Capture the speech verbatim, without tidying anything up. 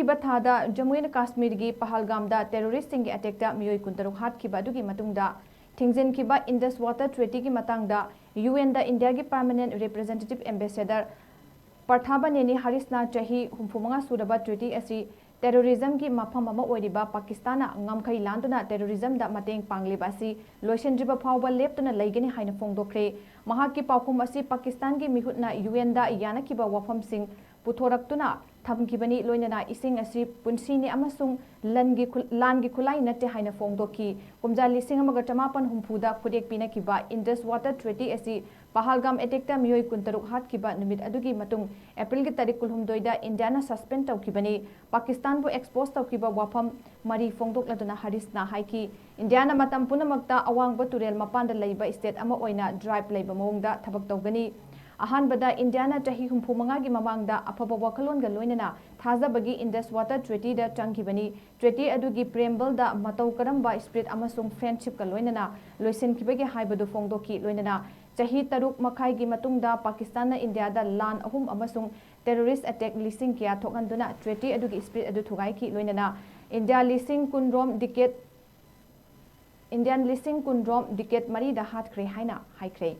ꯊꯥꯗ ꯖꯝꯃꯨ ꯑꯦꯟ ꯀꯥꯁꯃꯤꯔꯒꯤ ꯄꯍꯜꯒꯥꯝꯗ ꯇꯦꯔꯣꯔꯤꯁꯁꯤꯡꯒꯤ ꯑꯦꯇꯦꯛꯇ ꯃꯤꯑꯣꯏ ꯀꯨꯟꯇꯔꯨꯛ ꯍꯥꯠꯈꯤꯕ ꯑꯗꯨꯒꯤ ꯃꯇꯨꯡꯗ ꯊꯤꯡꯖꯤꯟꯈꯤꯕ ꯏꯟꯗꯁ ꯋꯥꯇꯔ ꯇ꯭ꯔꯤꯇꯤꯒꯤ ꯃꯇꯥꯡꯗ ꯌꯨ ꯑꯦꯟꯗ ꯏꯟꯗꯤꯌꯥꯒꯤ ꯄꯔꯃꯥꯅꯦꯟ ꯔꯤꯄ꯭ꯔꯖꯦꯟꯇꯦꯇꯤꯚ ꯑꯦꯝꯕꯦꯁꯦꯗꯔ ꯄꯔꯊꯥꯕꯅꯦꯅꯤ ꯍꯔꯤꯁꯅ ꯆꯍꯤ ꯍꯨꯝꯐꯨ ꯃꯉꯥ ꯁꯨꯔꯕ ꯇ꯭ꯔꯤꯇꯤ ꯑꯁꯤ ꯇꯦꯔꯣꯔꯤꯖꯝꯒꯤ ꯃꯐꯝ ꯑꯃ ꯑꯣꯏꯔꯤꯕ ꯄꯥꯀꯤꯁꯇꯥꯟꯅ ꯉꯝꯈꯩ ꯂꯥꯟꯗꯨꯅ ꯇꯦꯔꯣꯔꯤꯖꯝꯗ ꯃꯇꯦꯡ ꯄꯥꯡꯂꯤꯕ ꯑꯁꯤ ꯂꯣꯏꯁꯤꯟꯗ꯭ꯔꯤꯕ ꯐꯥꯎꯕ ꯂꯦꯞꯇꯨꯅ ꯂꯩꯒꯅꯤ ꯍꯥꯏꯅ ꯐꯣꯡꯗꯣꯛꯈ꯭ꯔꯦ꯫ ꯃꯍꯥꯛꯀꯤ ꯄꯥꯎꯈꯨꯝ ꯑꯁꯤ ꯄꯥꯀꯤꯁꯇꯥꯟꯒꯤ ꯃꯤꯍꯨꯠꯅ ꯌꯨ ꯑꯦꯟꯗ ꯌꯥꯅꯈꯤꯕ ꯋꯥꯐꯝꯁꯤꯡ ꯄꯨꯊꯣꯔꯛꯇꯨꯅ ꯊꯝꯈꯤꯕꯅꯤ꯫ ꯂꯣꯏꯅꯅ ꯏꯁꯤꯡ ꯑꯁꯤ ꯄꯨꯟꯁꯤꯅꯤ ꯑꯃꯁꯨꯡ ꯂꯟꯒꯤ ꯈꯨ-, ꯂꯥꯟꯒꯤ ꯈꯨꯠꯂꯥꯏ ꯅꯠꯇꯦ ꯍꯥꯏꯅ ꯐꯣꯡꯗꯣꯛꯈꯤ꯫ ꯀꯨꯝꯖꯥ ꯂꯤꯁꯤꯡ ꯑꯃꯒ ꯆꯃꯥꯄꯟ ꯍꯨꯝꯐꯨꯗ ꯈꯨꯠꯌꯦꯛ ꯄꯤꯅꯈꯤꯕ ꯏꯟꯗꯁ ꯋꯥꯇꯔ ꯇ꯭ꯔꯤꯇꯤ ꯑꯁꯤ ꯄꯍꯜꯒꯥꯝ ꯑꯦꯇꯦꯛꯇ ꯃꯤꯑꯣꯏ ꯀꯨꯟꯇꯔꯨꯛ ꯍꯥꯠꯈꯤꯕ ꯅꯨꯃꯤꯠ ꯑꯗꯨꯒꯤ ꯃꯇꯨꯡ ꯑꯦꯄ꯭ꯔꯤꯜꯒꯤ ꯇꯥꯔꯤꯛ ꯀꯨꯟꯍꯨꯝꯗꯣꯏꯗ ꯏꯟꯗꯤꯌꯥꯅ ꯁꯁꯄꯦꯟ ꯇꯧꯈꯤꯕꯅꯤ꯫ ꯄꯥꯀꯤꯁꯇꯥꯟꯕꯨ ꯑꯦꯛꯁꯄꯣꯖ ꯇꯧꯈꯤꯕ ꯋꯥꯐꯝ ꯃꯔꯤ ꯐꯣꯡꯗꯣꯛꯂꯗꯨꯅ ꯍꯔꯤꯁꯅ ꯍꯥꯏꯈꯤ, ꯏꯟꯗꯤꯌꯥꯅ ꯃꯇꯝ ꯄꯨꯝꯅꯃꯛꯇ ꯑꯋꯥꯡꯕ ꯇꯨꯔꯦꯜ ꯃꯄꯥꯟꯗ ꯂꯩꯕ ꯁ꯭ꯇꯦꯠ ꯑꯃ ꯑꯣꯏꯅ ꯗ꯭ꯔꯥꯏꯕ ꯂꯩꯕ ꯃꯑꯣꯡꯗ ꯊꯕꯛ ꯇꯧꯒꯅꯤ꯫ ꯑꯍꯥꯟꯕꯗ ꯏꯟꯗꯤꯌꯥꯅ ꯆꯍꯤ ꯍꯨꯝꯐꯨ ꯃꯉꯥꯒꯤ ꯃꯃꯥꯡꯗ ꯑꯐꯕ ꯋꯥꯈꯜꯂꯣꯟꯒ ꯂꯣꯏꯅꯅ ꯊꯥꯖꯕꯒꯤ ꯏꯟꯗꯁ ꯋꯥꯇꯔ ꯇ꯭ꯔꯤꯇꯤꯗ ꯆꯪꯈꯤꯕꯅꯤ꯫ ꯇ꯭ꯔꯤꯇꯤ ꯑꯗꯨꯒꯤ ꯄ꯭ꯔꯦꯝꯕꯜꯗ ꯃꯇꯧ ꯀꯔꯝꯕ ꯁ꯭ꯄꯤꯔꯤꯠ ꯑꯃꯁꯨꯡ ꯐ꯭ꯔꯦꯟꯗꯁꯤꯞꯀ ꯂꯣꯏꯅꯅ ꯂꯣꯏꯁꯤꯟꯈꯤꯕꯒꯦ ꯍꯥꯏꯕꯗꯨ ꯐꯣꯡꯗꯣꯛꯈꯤ꯫ ꯂꯣꯏꯅꯅ ꯆꯍꯤ ꯇꯔꯨꯛ ꯃꯈꯥꯏꯒꯤ ꯃꯇꯨꯡꯗ ꯄꯥꯀꯤꯁꯇꯥꯟꯅ ꯏꯟꯗꯤꯌꯥꯗ ꯂꯥꯟ ꯑꯍꯨꯝ ꯑꯃꯁꯨꯡ ꯇꯦꯔꯣꯔꯤꯁ ꯑꯦꯇꯦꯛ ꯂꯤꯁꯤꯡ ꯀꯌꯥ ꯊꯣꯛꯍꯟꯗꯨꯅ ꯇ꯭ꯔꯤꯇꯤ ꯑꯗꯨꯒꯤ ꯁ꯭ꯄꯤꯔꯤꯠ ꯑꯗꯨ ꯊꯨꯒꯥꯏꯈꯤ꯫ ꯂꯣꯏꯅꯅ ꯏꯟꯗꯤꯌꯥ ꯂꯤꯁꯤꯡ ꯀꯨꯟꯔꯣꯝ ꯗꯤꯀꯦꯠ, ꯏꯟꯗꯤꯌꯥꯟ ꯂꯤꯁꯤꯡ ꯀꯨꯟꯔꯣꯝ ꯗꯤꯀꯦꯠ ꯃꯔꯤꯗ ꯍꯥꯠꯈ꯭ꯔꯦ ꯍꯥꯏꯅ ꯍꯥꯏꯈ꯭ꯔꯦ꯫